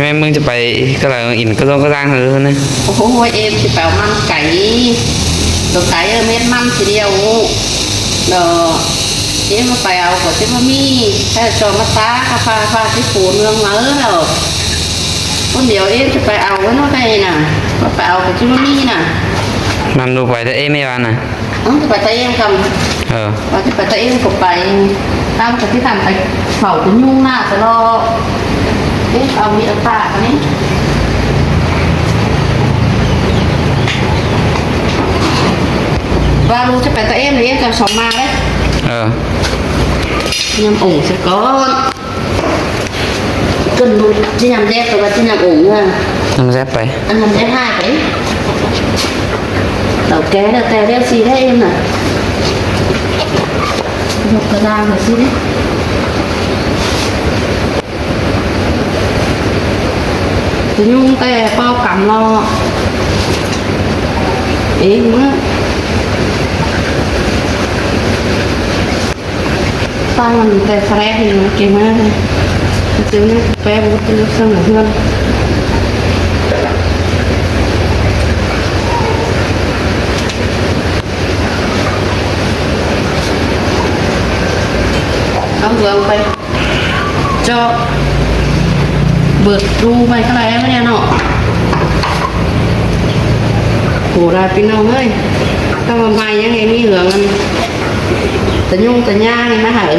ແມ່ນ ມຶງຈະໄປກະລາວອິນກະດົງກະດ້າງເຮີນະ? ໂອ້ໂຫ ເອັມຊິໄປເອົາມັນໄກ່ ໂຕໄກ່ເອີ ເມັດມັນທີດຽວ ດອກ ເອັມມາໄປເອົາກໍຊິບໍ່ມີ ແຕ່ຈອມມາຕາກະຟ້າ ຟ້າຊິໂພນເມືອງເໝີແລ້ວ ຄົນດຽວເອັມຊິໄປເອົາເນາະ ໄກ່ນະ ມາໄປເອົາກໍຊິບໍ່ມີນະ. ນຳລູກໄປເດີເອັມ ວ່ານະ. ເອົ້າ ຈະໄປຕາເອງຄຳ ເອີ ວ່າຈະໄປຕາເອງກໍໄປ ຕາມກະຊິຕາມໄປເຝົ້າຕາຍຸງໜ້າຕະຫຼອດ. ເອ໊ະ ເອົາມີດເອົາປາກອັນນີ້ ວ່າລູກຈະໄປຕາເອງ ເອງຈະສອງມາເດ້. ເອີ ຍຳອົງຊະກ່ອນ. ຈົນບໍ່ຈິຍຳແດກ ແຕ່ວ່າຈິຍຳອົງນະ ຍຳແດກໄປ ອັນຍຳແດກຫາຍໄປ ເຕົາແກແລ້ວແຕ່ແລ້ວຊິໄດ້ເອັມນະ ຍົກກະດາງໄປຊິເດ້ ຕາຍຸງແຕ່ເປົ່າກຳເນາະ ເອງເມືອ ຕັ້ງແຕ່ແຟລກນີ້ເກັ່ງມາກເລີຍ ເຈົ້ານີ້ແປບໍ່ໄດ້ເລື່ອງເຮືອນ ເອົາເຮືອນໄປ ເຈາະເບີດຮູໄປກະໄດ້ແລ້ວເນາະ. ໂຫ ຫຼາຍພີ່ນ້ອງເອີຍ ກະວ່າໃໝ່ຍັງໃຫ້ມີເຫືອງອັນ ຕະຍຸງຕະຍາງນີ້ມາໃຫ້ເອີ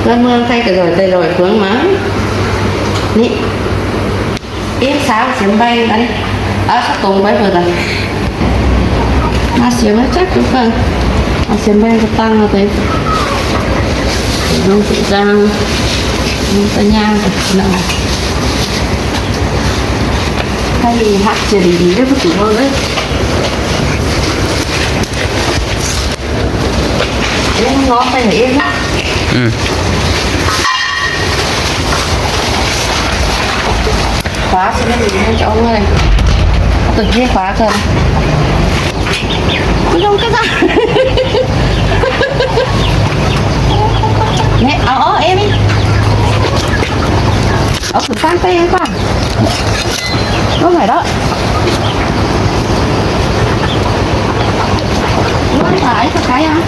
ເຮືອນເມືອງໃຜກະດອຍແຕ່ດອຍເຟືອງມາ ນີ້ ເອງສາວສຽມແບ່ງກັນ ເອົາສະຕົງໄປເພິ່ນນະ ມາສຽມແລ້ວຈັກຢູ່ເພິ່ນ ເອົາສຽມແບ່ງກະຕັ້ງເອົາໄປ ນ້ອງຊິຈ້າງ ນ້ອງຕະຍາງ ໃຫ້ຮັກເຈດີດີເດີປະຕູເຮົາເດີ. ເອີ ນ້ອງໄປເອງນະ ອືມ ຂວາຊິໄດ້ດີ ມັນຈະເອົາເມື່ອຍ ເອົາຕົວເທຂວາກ່ອນ ລອງກະຊະ ແນ່ ເອົາ ເອົາເອງນີ້ ເອົາຂຶ້ນຂ້າງໄປເອງກ່ອນ ບໍ່ໄຫວແລ້ວ ລອງຂາຍ ຂາຍຫຍັງ?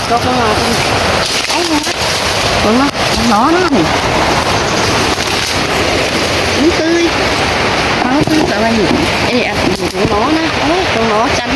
ຕົກລົງມາ ເບິ່ງມາ ໜໍນະນີ້ ມັນຕື້ຍ ເອົາ ຕື້ຍກະໄວ້ນີ້ ເອ ອັນນີ້ ໜໍນະ ເອົາ ໜໍຈັນ.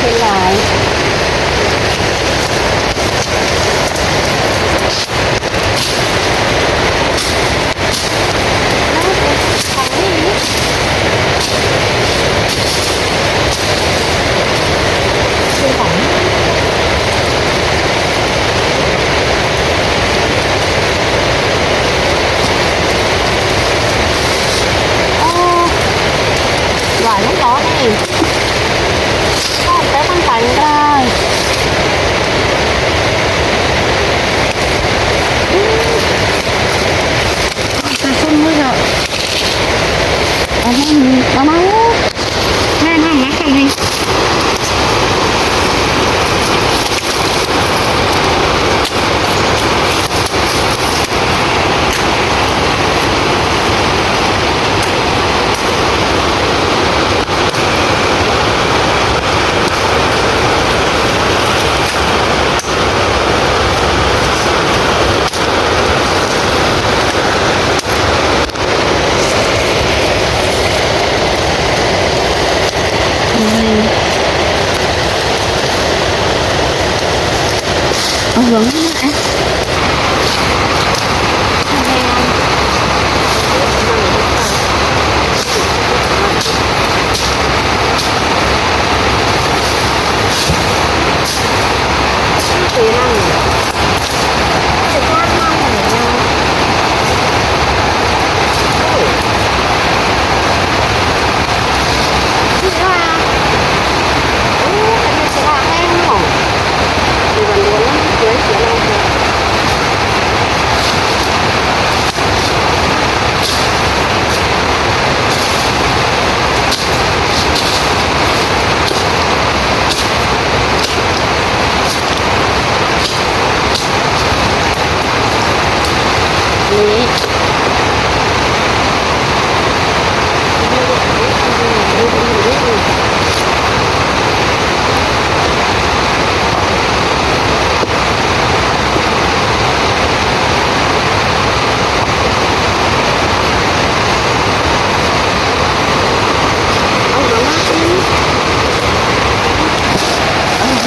ເປັນຫຼາຍ. ໂອ້ ຫຼາຍມັນຮ້ອນນີ້ ອອກໄປທາງໄກໄດ້. ອືມ ປາຊົນມື້ເນາະ ເອົາມາ ເອົາມາ ແມ່ນຫຍັງນະຄັນນີ້. ເອົາເຫືອງມາແອະ.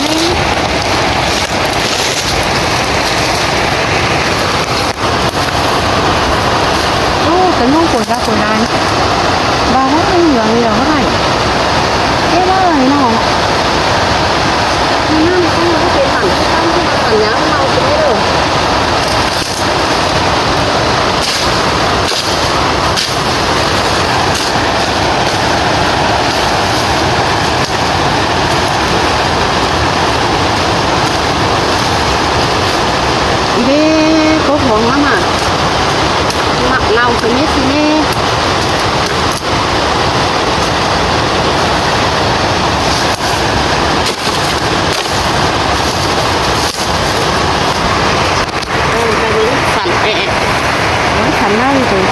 ນີ້ ໂອ້ ຕະນຸງໂກຍລະໂກຍລາຍ ບາວວ່າເຫຼືອງເຫຼືອບໍ່ໄດ້ ເອີ ເອີເນາະ ນ້ຳຄືເປັນສັນ ຄືກັນ ຄືວ່າສັນຍາວເຮົາຄືເດີ. ເດ້ ກົບຫອມມາ ໝາກເນົ່າກະມີຊິແນ່. ເອີ ກະເຫັນສັນແອະ ມັນສັນໄດ້ເລີຍ.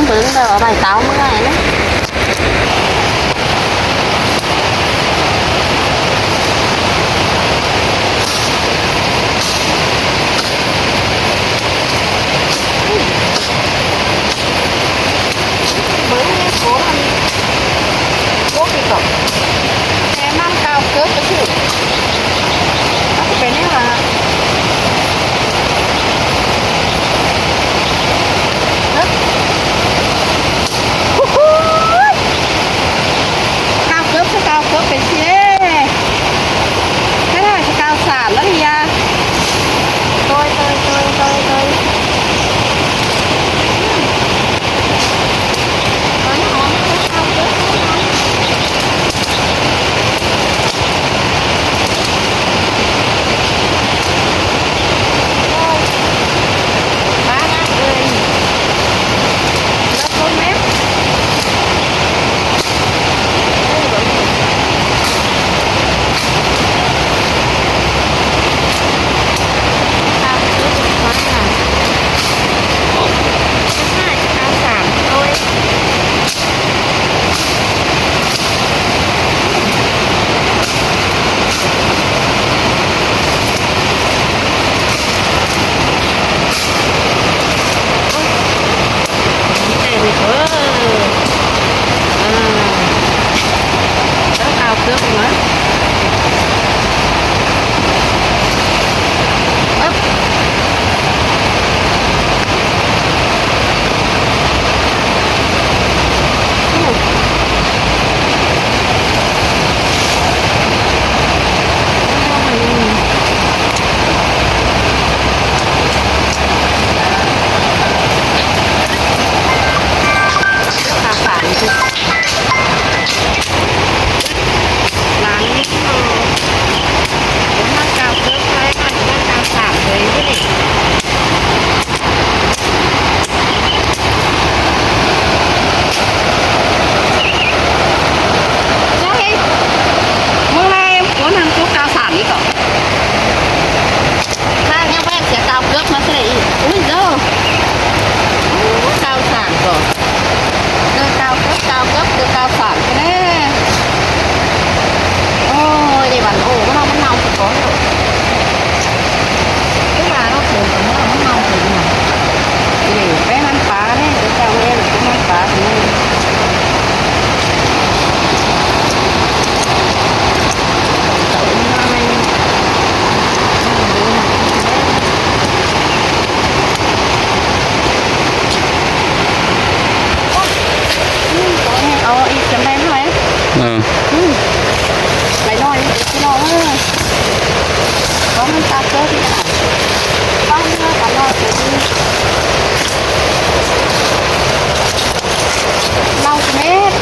ເບິ່ງເດີ ໃບເຕົາເມື່ອຍເນາະ. ເບິ່ງແມ່ໂຄນ ໂຄນນີ້ກໍແມ່ນ້ຳເກົ່າເກີດໄປຊື່ ມັນຊິເປັນຫຍັງລະ ຮະ? ບ້ານເມືອງກັນເນາະ ເຮົາຊິເຮັດ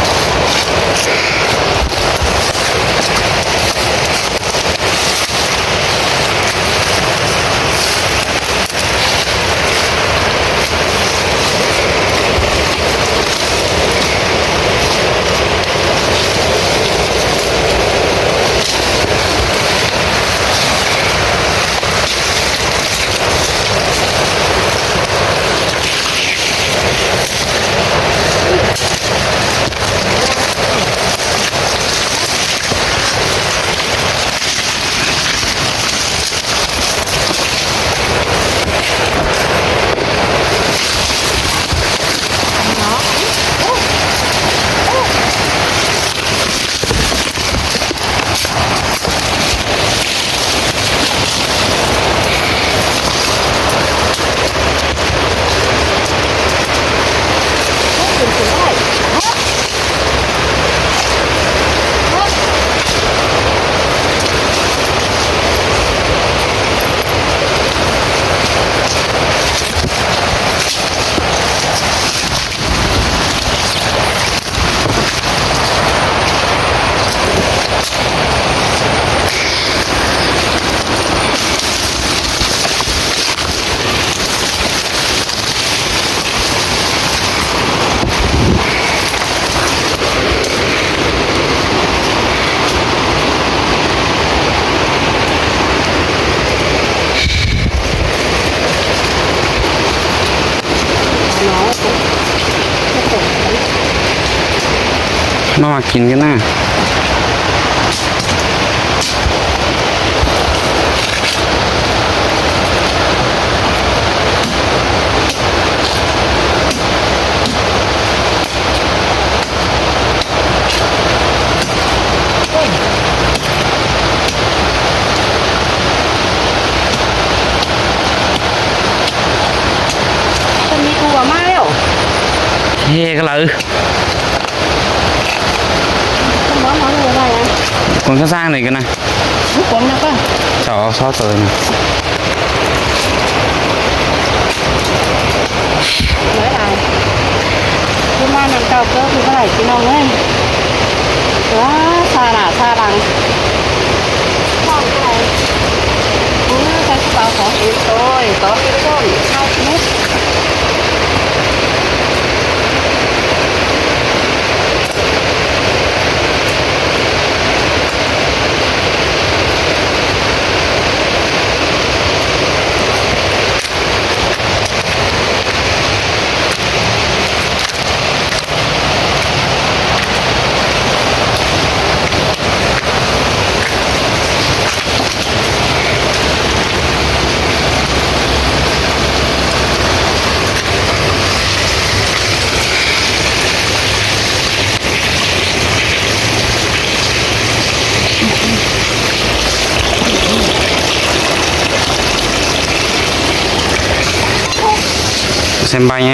ມາ ມາກິນກັນນະ. ເພິ່ນມີຜູ້ເອົາມາແລ້ວ. ເຮກະລະ ເອີ ຄົນຂ້າງຊ້າງນີ້ກັນນະ. ລູກກວາງນະປ້າ ເອົາ ເອົາຊອດເຕີນ ຫຼາຍໆ ຄືມານຳເກົ່າເກີບຢູ່ບໍ່ໄດ້ ພີ່ນ້ອງເອີຍ. ວ້າ ຊາໜ້າຊາຫຼັງ ໂອ້ຍ ໃສ່ກະເປົາຂອງອີກ ໂອ້ຍ ຕອນນີ້ທຸກຄົນ ເຮົາຊິມຸດ. ເສັ້ນໃບໄງ?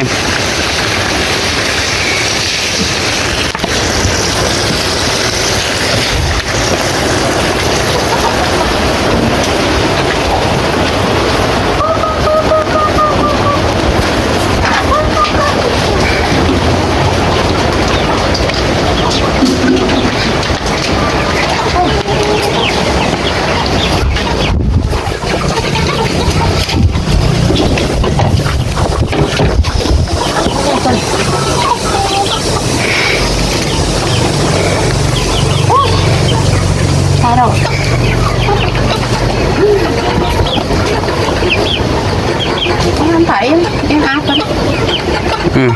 ອືມ.